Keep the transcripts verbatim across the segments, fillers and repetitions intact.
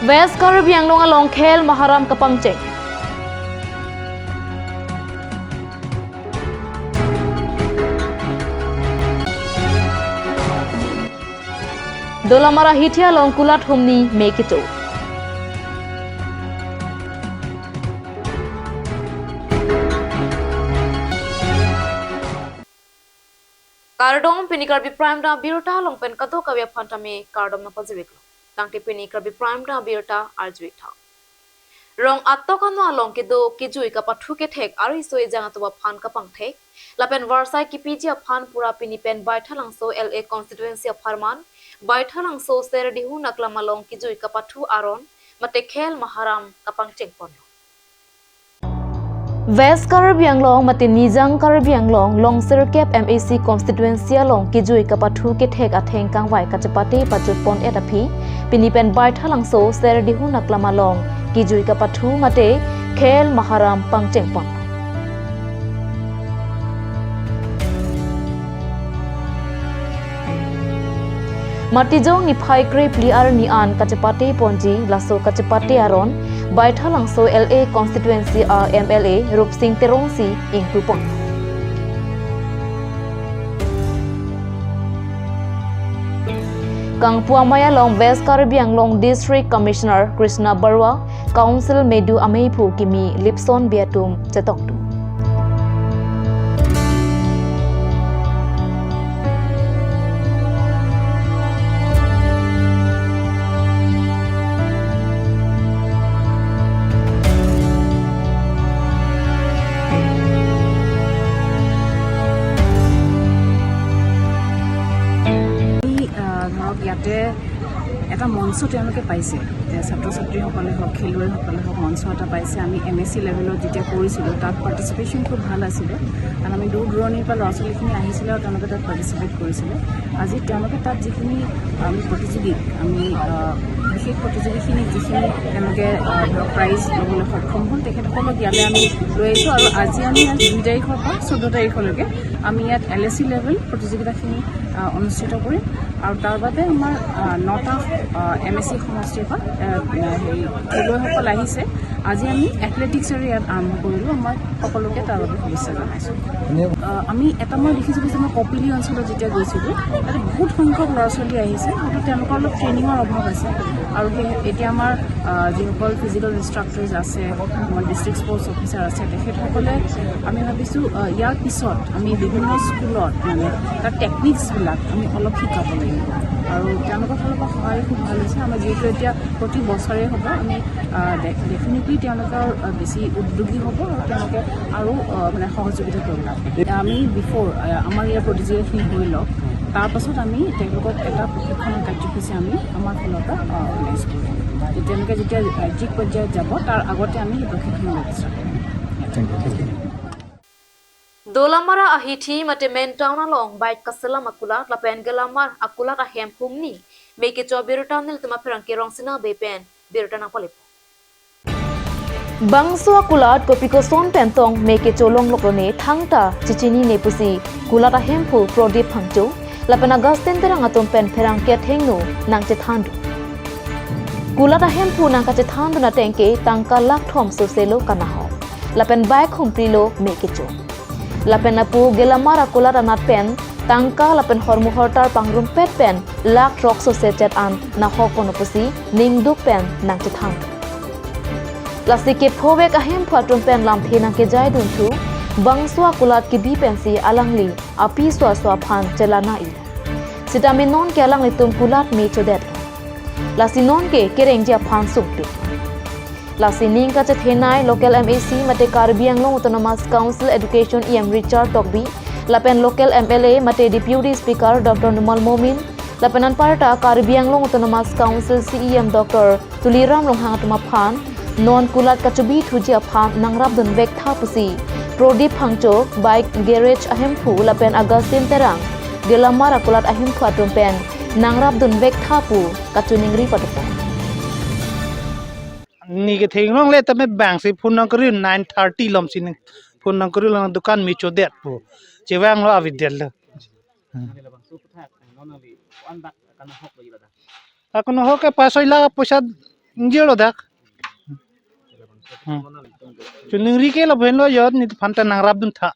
West Karbi Anglong along khel maharam kapangcheng. Dolamara Hithi along kulat humni me kecho. Kardom, pini Karbi Prime Time abirta along pen kadokave aphan tame kardom nangpajir-iklo. Tangte pini Karbi Prime Time abirta arju-ik tha. Rong atok ano along kedo kejui kapathu kethek ari so ejang atum aphan kapangthek lapen varsai kepiji aphan pura pini pen Baithalangso L A constituency apharman Baithalangso Serdihun aklam along kejui kapathu aron mate khel maharam kapangcheng ponlo. West Karbi Anglong mate Nijang Karbi Anglong along sirkep M A C constituency along kejui kapathu kethek atheng kangvai kachepate pachut pon-et aphi pini pen Baithalangso Serdihun aklam along kejui kapathu mate khel maharam pangcheng pon. Matijong niphai krephli arni an kachepate ponji laso kachepate aron Baithalangso L A constituency a M L A Rupsing Teronsi ingpu pon. Kangpu amei along West Karbi Anglong District Commissioner Krishna Barua, Council medu ameiphu kimi Lipson Bey atum chetongdun. এই, আহ, ধৰক ইয়াতে এটা মঞ্চ তেওঁলোকে পাইছে, যে ছাত্ৰ ছাত্ৰীসকলে হওক, খেলুৱৈসকলে হওক, মঞ্চ এটা পাইছে। আমি এম এ চি লেভেলত যেতিয়া কৰিছিলোঁ, তাত পাৰ্টিচিপেশ্যন খুব ভাল আছিলে, কাৰণ আমি দূৰ দূৰণিৰ পৰা ল'ৰা ছোৱালীখিনি আহিছিলে আৰু তেওঁলোকে তাত পাৰ্টিচিপেট কৰিছিলে। আজি তেওঁলোকে তাত যিখিনি আমি প্ৰতিযোগী, আমি, আহ, বিশেষ প্ৰতিযোগীখিনিক যিখিনি তেওঁলোকে, আহ, ধৰক প্ৰাইজ ল'বলৈ সক্ষম হ'ল, তেখেতসকলক ইয়ালৈ আমি লৈ আহিছোঁ আৰু আজি আমি ইয়াত দুই তাৰিখৰ পৰা চৈধ্য তাৰিখলৈকে আমি ইয়াত এল এ চি লেভেল প্ৰতিযোগিতাখিনি, আহ, অনুষ্ঠিত কৰিম। আৰু তাৰ বাবে আমাৰ, আহ, নটা, আহ, এম এ চি সমষ্টিৰ পৰা, আহ, হেৰি, খেলুৱৈসকল আহিছে। আজি আমি এথলেটিক্সৰে ইয়াত আৰম্ভ কৰিলোঁ। আমাৰ সকলোকে তাৰ বাবে শুভেচ্ছা জনাইছোঁ। এনে আহ, আমি এটা মই দেখিছিলোঁ যে মই কপিলী অঞ্চলত যেতিয়া গৈছিলোঁ, তাতে বহুত সংখ্যক ল'ৰা ছোৱালী আহিছে, কিন্তু তেওঁলোকৰ অলপ ট্ৰেইনিঙৰ অভাৱ আছে। আৰু সেই এতিয়া আমাৰ, আহ, যিসকল ফিজিকেল ইনষ্ট্ৰাক্টৰ্ছ আছে, আমাৰ ডিষ্ট্ৰিক্ট স্পৰ্টছ অফিচাৰ আছে, তেখেতসকলে আমি ভাবিছোঁ, আহ, ইয়াৰ পিছত আমি বিভিন্ন স্কুলত মানে তাৰ টেকনিকছবিলাক আমি অলপ শিকাব লাগিব আৰু তেওঁলোকৰ ফালৰ পৰা সহায় খুব ভাল হৈছে। আমাৰ যিহেতু এতিয়া প্ৰতি বছৰে হ'ব, আমি, আহ, ডে-, ডেফিনেটলি তেওঁলোকৰ, আহ, বেছি উদ্যোগী হ'ব আৰু তেওঁলোকে আৰু, আহ, মানে সহযোগিতা কৰিব। আমি বিফ'ৰ, আহ, আমাৰ ইয়াৰ প্ৰতিযোগিতাখিনি হৈ লওক, তাৰ পাছত আমি তেওঁলোকক এটা প্ৰশিক্ষণৰ কাৰ্যসূচী আমি আমাৰ ফালৰ পৰা, আহ, অৰ্গেনাইজ কৰিম। যে তেওঁলোকে যেতিয়া ৰাজ্যিক পৰ্যায়ত যাব, তাৰ আগতে আমি সেই প্ৰশিক্ষণ ব্যৱস্থা কৰিম। Dolamara ahithi mate main town along bike kaselam akulat lapen gelamar akulat ahem humni me kecho abirta nelitum apherangke Rongsina Bey pen birta nangpale. Bangso akulat kopi koson pen tong me kecho longlok lone thangta chechinine pusi kulat ahemphu Prodip Phangcho lapen Augustine Terang atum pen pherangke athengno nangchethandun. Kulat ahemphu nangkachethandun ateng ke tangka lakh thom soselo kanahok lapen bike humprilo me kecho. Lapen lapu gelamar akulat anat pen tangka lapen hormu hortar pangrumpet pen lakh throk sose chet an nahok ponlo pusi ningduk pen nangchethan. Lasi kephovek ahemphu atum pen lamthe nangkejaidunthu, bangso akulat kebi pensi alangli apiso aso aphan chelang nang-ilo. Sitame nonke alanglitum kulat me chodet. Lasi nonke kerengji aphan sungpik. Lasi ning kachethenei local M A C mate Karbi Anglong Autonomous Council Education E M Richard Tokbi, lapen local M L A mate Deputy Speaker Doctor Numal Momin, lapen anparta Karbi Anglong Autonomous Council C E M Doctor Tuliram Ronghang atum aphan non kulat kachobithuji aphan nangrapdunvek tha pusi Prodip Phangcho, bike garage ahemphu lapen Augustine Terang, gelamar akulat ahemphu atum pen nangrapdunvek tha pu kachiningri padopon. Neke theklongle tame bangsi phone nangkuri nine thirty lom si ning phone nangkuri lang dukan me chodet pu. Chevanglo avidetlo. Hmm. Akono hoke pasoila poisa Ingjir lo dak. Hmm. Chuningri ke lapen lo jot neli aphan ta nangrapdun tha.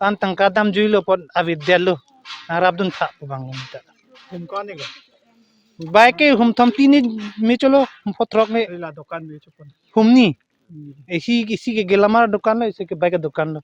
An tangka damjuilo apot avedetlo. Nangrapdun tha pu abang lo neli ta. Hum ko-an ne ko? Bike ke hum thom tin ne me cholo, hum phongo throk ne. Ila dokan me chopon. Hum ni. Hmm. Isi, isi ke Gelamara dokan lo, isi ke bike dokan lo.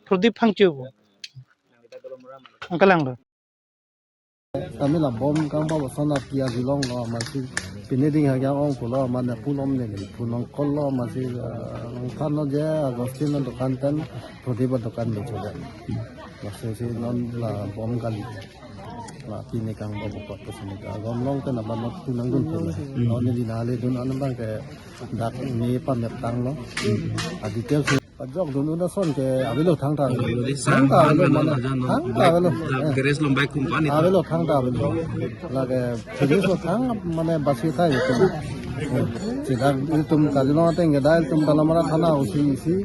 Pradip Phangcho pu. Angkalang lo. Tame la bom kangba boson api ajulong lo amatsi pine ding ha kyang ong pulo, mane pulom ne ni punong kol lo amatsi, ah, nangthan lo je Agustin lo dokan ten, Pradip dokan me chole. Amatsi si non la bom kali. La pine kangba bokot to sini ka. Gom long ten aban not tunang dun pulo. Non ne dinale dun an abang ke dak ne pamep tanglo. A details Ajok dun un ason ke avelo thangta. Avelo dei, thangta avelo, mane, thangta avelo. Dak garage along bike kum pani ta. Avelo thangta avelo. Lake police lo thang mane basi thai itu. Sidak ilitum Karbi Anglong ateng ke da ilitum Dolamara thana usi isi,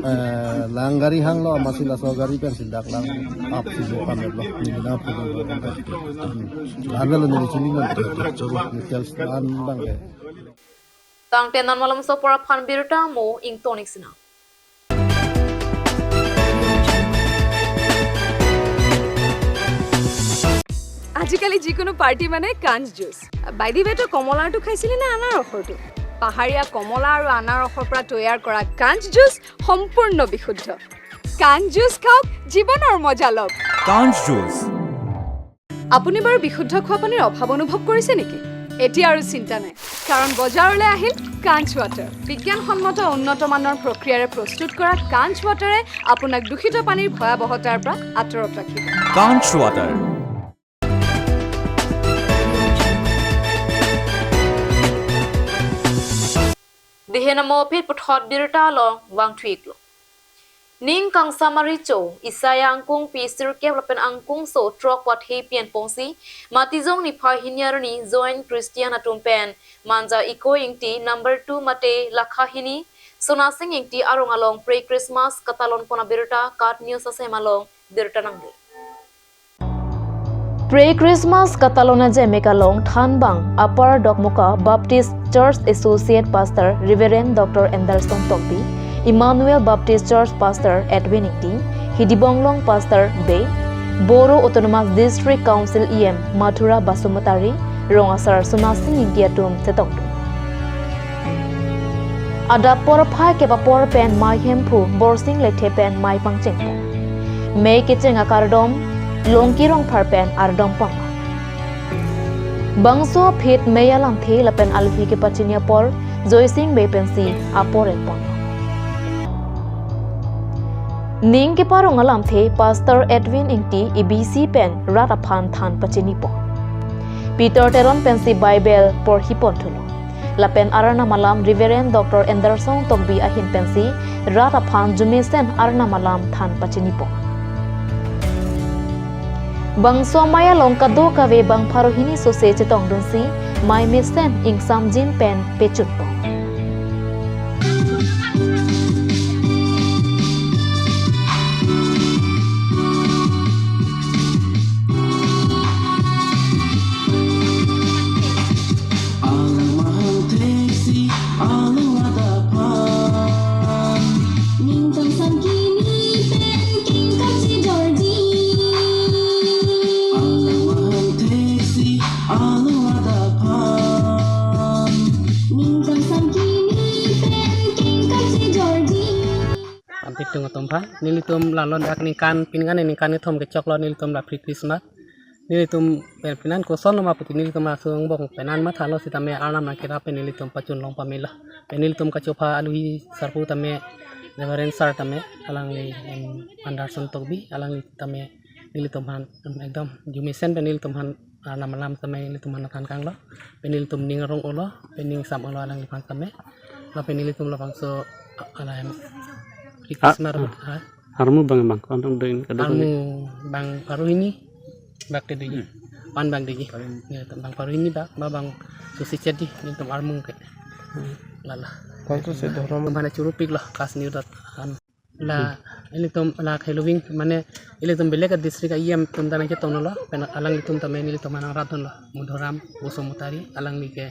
eh, lang gari hanglo amatsi laso gari pen sidak lang ap si jo pamelo. Nina pulo. Hmm. Avelo neli chini ngan. Details an abang ke. Tangte non malomso apor aphan birta mo ingtonik sina. আজিকালি যিকোনো পাৰ্টি মানে কাঞ্চ juice. By the ৱে, তই কমলাৰটো খাইছিলি নে আনাৰসৰটো? পাহাৰীয়া কমলা আৰু আনাৰসৰ পৰা তৈয়াৰ কৰা কাঞ্চ জুচ সম্পূৰ্ণ বিশুদ্ধ। কাঞ্চ জুচ খাওক, জীৱনৰ মজা লওক। কাঞ্চ জুচ। আপুনি বাৰু বিশুদ্ধ খোৱা পানীৰ অভাৱ অনুভৱ কৰিছে নেকি? এতিয়া আৰু চিন্তা নাই, কাৰণ বজাৰলৈ আহিল কাঞ্চ ৱাটাৰ। বিজ্ঞানসন্মত উন্নত মানৰ প্ৰক্ৰিয়াৰে প্ৰস্তুত কৰা কাঞ্চ ৱাটাৰে আপোনাক দূষিত পানীৰ ভয়াৱহতাৰ পৰা আঁতৰত ৰাখিব। কাঞ্চ water. Dihena mo aphi puthot birta along vangthuiklo. Ning kangsam aricho, Isaiah angkung pi sirkep lapen angkung so throk wathe pi anpongsi, Matijong niphai hini arni Joint Christian atum pen, Manja Iko Ingti number two mate lakha hini, Sonasing Ingti arong along pre-Christmas katalon pon abirta KAT News asem along birta nangde. Pre-Christmas katalon ajeme kalong thanbang Upper Dokmoka Baptist Church Associate Pastor Reverend Doctor Anderson Tokbi, Emmanuel Baptist Church Pastor Edwin Ingti, Hidibonglong Pastor Bey, Bodo Autonomous District Council E M Mathura Basumatary, Rong Asar Sonasing Ingti atum chetongdun. Adap porphai kep apor pen mei hemphu Borsing Lekthe pen mei pangcheng pon. Mei kecheng akardom Longki Rongphar pen ardom pon. Bangso aphi mei alamthe lapen alohi kepachini apor Joysing Bey pensi apor en pon. Ning keparong alamthe Pastor Edwin Ingti A B C pen rat aphan than pachini pon. Peter Teron pensi Bible porhi pon thulo. Lapen arnam alam Reverend Doctor Anderson Tokbi ahin pensi rat aphan arjumesen arnam alam than pachini pon. Bangso mei along kadokave bang pharo hini sose chetongdunsi mei mesen ingsamjin pen pechun pon. Alang mahang theksi, alang rat aphan. Ning kangsam kini pen kengkam si Georgie. Alang mahang theksi, alang rat aphan. Ning kangsam kini pen kengkam si Georgie. Antitung atum aphan, nelitum la-an dak ningkan, pini ningkan kethom kechoklo nelitum la pre-Christmas. Nelitum pen penan koson lo ma puti nelitum aso angbong penan mathalo sitame arnam nangkerap pen nelitum pachun long pamelo. Pen nelitum kachopha alohi sarpo tame, Reverend Sir tame, alangli, em, Anderson Tokbi, alangli tame nelitum aphan, em, ekdom arjumesen pen nelitum aphan arnam alam tame nelitum aphan than kanglo. Pen nelitum ning arong-olo, pen ning sam-olo alangliphan tame. Lapen nelitum labangso, a-, ala em, Christmas, ah, ha? Armu bang bang, ko-an dun kadokave? Armu bang pharo hini bak ke dei. Hmm. Pan bang dei. Pharo hini. Ya, bang pharo hini bak, ba bang susi chet dei, nelitum armu ke. Hmm. Lala. Bang susi dhorom. Tum hana churupiklo, kas niu dat han. La ilitum la khailoving mane ilitum belek a district a E M atum ta nangchetonglo, pen alanglitum tame ilitum nangrapdunlo. Madhuram Basumatary, alangli ke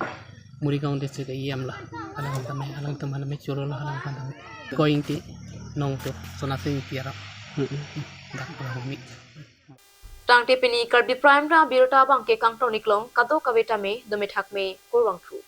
Morigaon district a E M lo. Alang tame, alang tame mane choro lo, alang tame. Ko Ingti, nong tu, Sonasing Ingti arap. Dak lo mi. Tangte pini Karbi Prime Time abirta abangke kangton iklong, kadokave tame, dome thakme, kurvangthu.